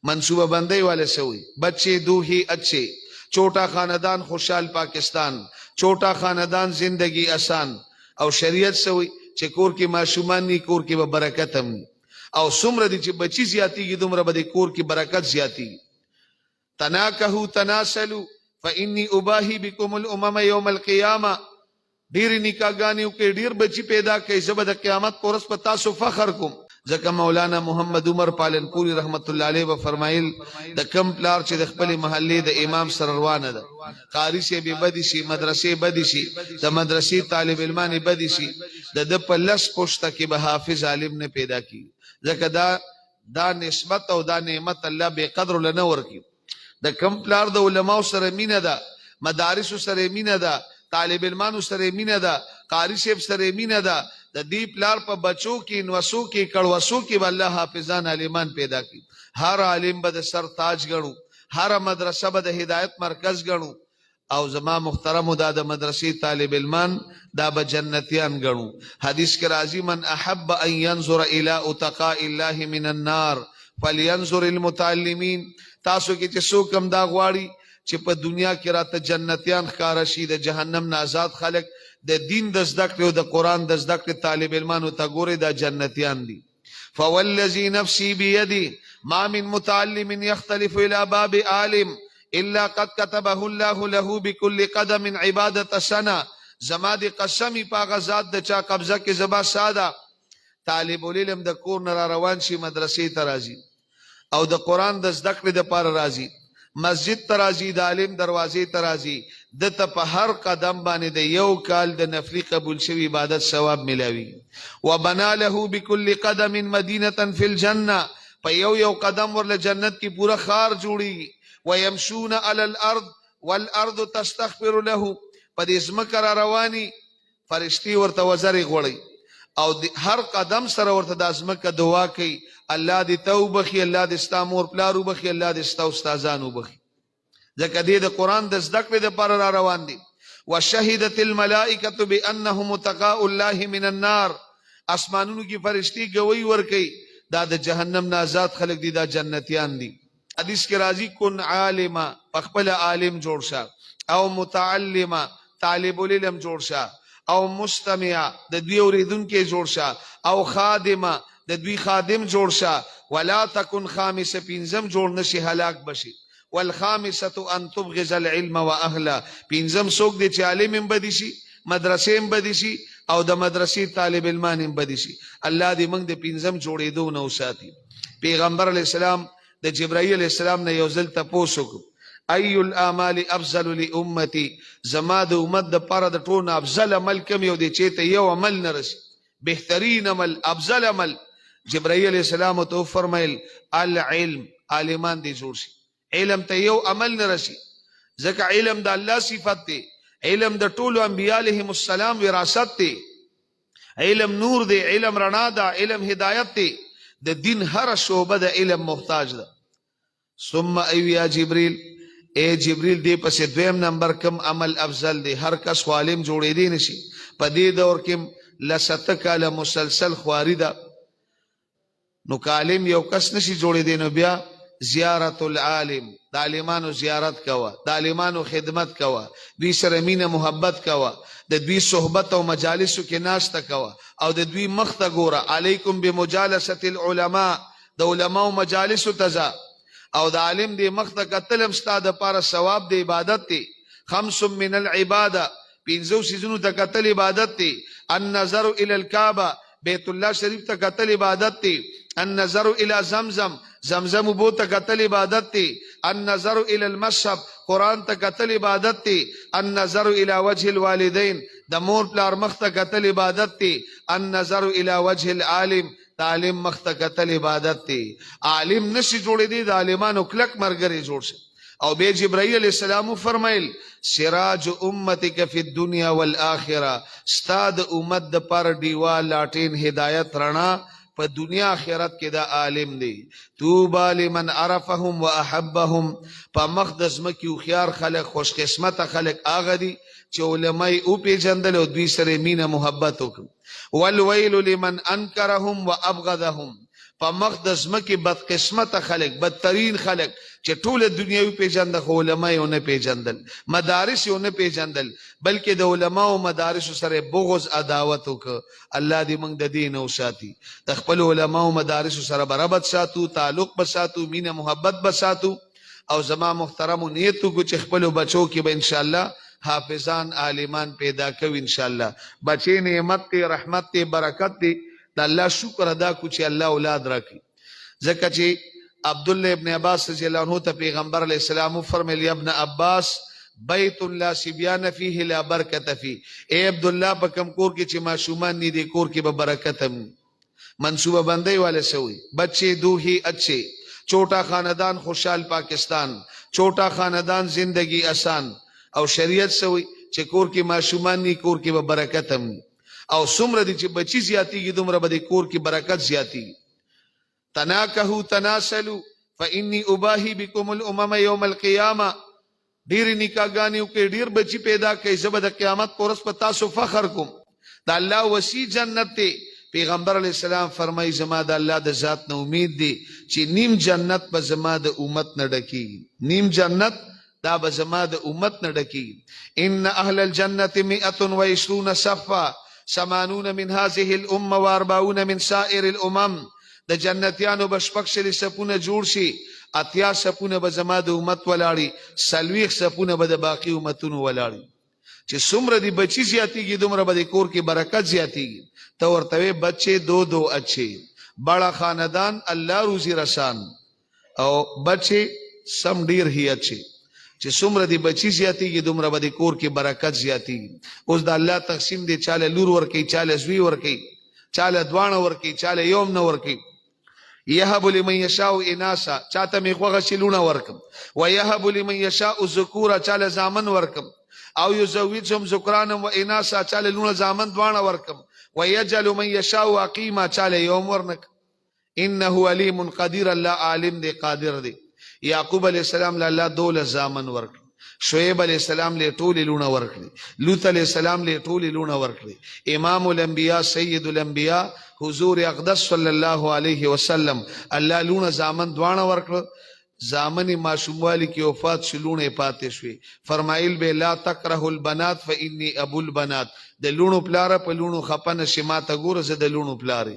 منصوبه بندۍ والے څه وایي؟ بچې دوهی اچې، چوټا خاندان خوشحال پاکستان، چوټا خاندان زندګي اسان. او شریعت څه وایي؟ چې کور کې ماشومان نی، کور کې به برکت هم نی. او څومره دي چې بچی زیاتیږي، دومره به د کور کې برکت زیاتیږي. تناکهو تناسلو فإني أباهي بكم الأمم يوم القيامة. ډېرې نکاحګانې وکړئ، ډېر بچي پیدا کړئ، زه به د قیامت په ورځ په تاسو فخر کوم. ځکه مولانا محمد عمر پالنپوري رحمت الله علیه به فرمایل، د کوم پلار چې د خپلې محلې د امام سره روانه ده، قاري صاحب یې بدې شي، مدرسې بدې شي، د مدرسې طالب علمان یې بدې شي، د ده په لس پشته کې به حافظ عالم نه پیدا کېږي. ځکه دا دا نسبت او دا نعمت الله بې قدرو له نه ورکړي. د کم پلار د علماو سره مینه ده، مدارسو سره مینه ده، طالب علمانو سره مینه ده، قاری صاحب سره مینه ده، د دې پلار په بچو کې، نوسو کې، کړوسو کې به الله حافظان عالمان پیدا کړي. هر عالم به د سر تاج ګڼو، هره مدرسه به د هدایت مرکز ګڼو، او زما محترمو دا د مدرسې طالب علمان دا به جنتیان ګڼو. حدیث کې راځي، من احب ان ينظر الى اتقاء الله من النار فلينظر المتعلمین. تاسو کې چې څوک هم دا غواړي چې په دنیا کې راته جنتیان ښکاره شي، د جهنم نه آزاد خلک، د دین د زده کړې او د قرآن د زده کړې طالب علمانو ته ګورئ، دا جنتیان دي. فوالذي نفسي بيدي ما من متعلم يختلف الى باب عالم الا قد كتبه الله له بكل قدم عبادت سنه. زما دی قسمی په هغه ذات د چا قبضه کې زما ساده، طالب العلم د کور نه را روان شي، مدرسې ته راځي او د قرآن د زده کړې دپاره راځي، مسجد ته راځي، د عالم دروازې ته راځي، ده ته په هر قدم باندې د یو کال د نفلي قبول شوي عبادت ثواب ملاوي. وبنا له بكل قدم مدینه فی الجنه، په یو یو قدم ورله جنت کې پوره ښار جوړیږي. ويمشون علی الارض والارض تستغفر له، په دې ځمکه را رواني، فرشتي ورته وزرې غوړي او هر قدم سره ورته د ځمکه دعا کوي، الله دې ته وبخي، الله دې ستا مور پلار وبخي، الله دې ستا استادان وبخي، ځکه دې د قرآن د زده کړې دپاره را روان دي. وشهدت الملائکة بأنهم متقاء الله من النار، اسمانونو کې فرشتي ګوي ورکوي، دا د جهنم نه آزاد خلک دي، دا جنتیان دي. حدیث کې راځي، کن عالما، په خپل عالم جوړ شه، او متعلما، طالب العلم جوړ شه، او مستمع، د دوی اوریدونکی جوړ شه، او خادمه، د دوی خادم جوړ شه. ولا تکن خامسه، پنځم جوړ نشي، هلاک بشي. والخامسه ان تبغض العلم واهله، پنځم څوک دی چې عالم هم بدی شي، مدرسې هم بدی شي، او د مدرسې طالب علمان هم بدی شي. الله دې موږ د پنځم جوړېدو نه وساتي. پیغمبر علی السلام د جبرائیل علیه السلام نه یو ځل تپوس وکړو، ای الاعمال افضل لامتی، زما د امت د پاره د ټولو نه افضل عمل کوم یو دی چې ته یو عمل نه رسی، بهترین عمل، افضل عمل؟ جبرائیل علیه السلام ته فرمایل، العلم، عالمان دی جوړ شي. علم ته یو عمل نه رسی، ځکه علم د الله صفت دی، علم د ټولو انبیاء علیهم السلام وراثت دی، علم نور دی، علم رڼا ده، علم هدایت دی، د دین هر شعبه د علم محتاج ده. ثم ایو یا جبریل، اے جبریل، دی پسې دویم نمبر کم عمل افضل دی؟ هر کس خو عالم جوړېدی نشي، په دې دور کې لسته کاله مسلسل خواري ده، نو که عالم یو کس نشي جوړېدی، نو بیا زیارت العالم، د عالمانو زیارت کوه، د عالمانو خدمت کوه، دوی سره مینه محبت کوه، د دوی صحبت او مجالسو کې ناسته کوه او د دوی مخ ته ګوره. علیکم بمجالسة العلماء، د علماو مجالسو ته ځه، او د عالم دې مخ ته کتل هم ستا دپاره ثواب د عبادت دی. خمس من العباده، پنځو څیزونو ته کتل عبادت دی. النظر الی الکعبه، بیت الله شریف ته کتل عبادت دی. النظر الی زمزم، زمزم اوبو ته کتل عبادت دی. النظر الی المصحف، قرآن ته کتل عبادت دی. النظر الی وجه الوالدین، د مور پلار مخ ته کتل عبادت دی. النظر الی وجه العالم، د عالم مخ ته کتل عبادت دی. عالم نشي جوړېدی، د عالمانو کلک مرګری جوړ شي. او بیا جبرائیل علیہ السلام فرمایل، سراج امتک فی الدنیا والآخرہ، ستا د امت د پر دیوا، لاټین، هدایت، رڼا په دنیا آخرت کې دا عالم دی. توبا لمن عرفهم واحبهم، په مخ د ځمکې هوښیار خلک، خوش قسمته خلک هغه دي چې علما یې وپېژندل او دوی سره مینه محبت وکړي. والویل لمن انکرهم وابغضهم، په مخ د ځمکې بدقسمته خلک، بدترین خلک چې ټوله دنیا یې وپېژنده، خو علما یې ونه پېژندل، مدارس یې ونه پېژندل، بلکې د علماو مدارسو سره یې بغض عداوت وکړ. الله دې موږ د دې نه وساتي. د خپلو علماو مدارسو سره به ربط ساتو، تعلق به ساتو، مینه محبت به ساتو، او زما محترمو نیت وکړو چې خپلو بچو کې به انشاءالله حافظان عالمان پیدا کوي انشاءالله. بچې نعمت دی، رحمت دی، برکت دی. د الله شکر ادا کو چې الله اولاد راکړي. ځکه چې عبد الله ابن عباس رضی الله عنه ته پیغمبر علیه السلام وفرمایل، یا ابن عباس بیت لا سبیان فیه لا برکت فیه. ای عبد الله، په کم کور کې چې ماشومان نه دي، کور کې به برکت هم. منصوبه بندۍ والے سوی، بچے دو ہی اچھے، چھوٹا خاندان خوشحال پاکستان، چھوٹا خاندان زندگی آسان. او شریعت سوی چې کور کې ماشومان نی، کور کې به برکت هم. او څومره دي چې بچی زیاتیږي، دومره به د کور کې برکت زیاتیږي. تناکهو تناسلو فإني أباهي بكم الأمم يوم القيامة. ډېرې نکاحګانې وکړئ، ډېر بچي پیدا کړئ، زه به د قیامت په ورځ په تاسو فخر کوم. د الله وسیع جنت دی. پیغمبر علیه السلام فرمایي، زما د الله د ذات نه امید دی چې نیم جنت به زما د امت نه ډکیږي. نیم جنت دا به زما د امت نه ډکیږي. ان اهل الجنة 120 صفا، 80 من هذه الامه و40 من سائر الامم. د جنتیانو به 26 صفونه جوړ شي، 80 صفونه به زما د امت ولاړي، 40 صفونه به د باقي امتونو ولاړي. چې څومره دی بچی زیاتیږي، دومره به د کور کې برکت زیاتیږي. ته ورته وې بچې دو دو اچھے، بڑا خاندان الله روزي رسان، او بچې سم ډیر هی اچھے. چې څومره دی بچی زیاتیږي، دومره به د کور کې برکت زیاتیږي. اوس د الله تقسیم دی، چاله لور ورکوي، چاله زوی ورکوي، چاله دواړه ورکوي، چاله یوم نه ورکوي. یهب لمن یشاء اناسا، چاته می خوغه شي لونه ورکم، و یهب لمن یشاء ذکورا، چاله زامن ورکم، او یزوجهم ذکرانا و اناسا، چاله لونه زامن دواړه ورکم، و یجعل من یشاء عقیما، چاله یوم ورنک. انه علیم قدیر، الله عالم دی، قادر دی. یعقوب علیه السلام له الله 12 زامن ورکړي، شعیب علیه السلام له ټولې لوڼه ورکړي، لوط علیه السلام له ټولې لوڼه ورکړي، امام الانبیاء سید الانبیاء حضور اقدس صلی الله علیه وسلم الله لوڼه زامن دواړه ورکړ. زامن ماشوموالي کې وفات شو، لوڼه پاتې شوې. فرمایل به لا تکره البنات فانی ابو البنات. د لوڼو پلاره په لوڼو خپه نه شې، ما ته ګوره، زه د لوڼو پلار.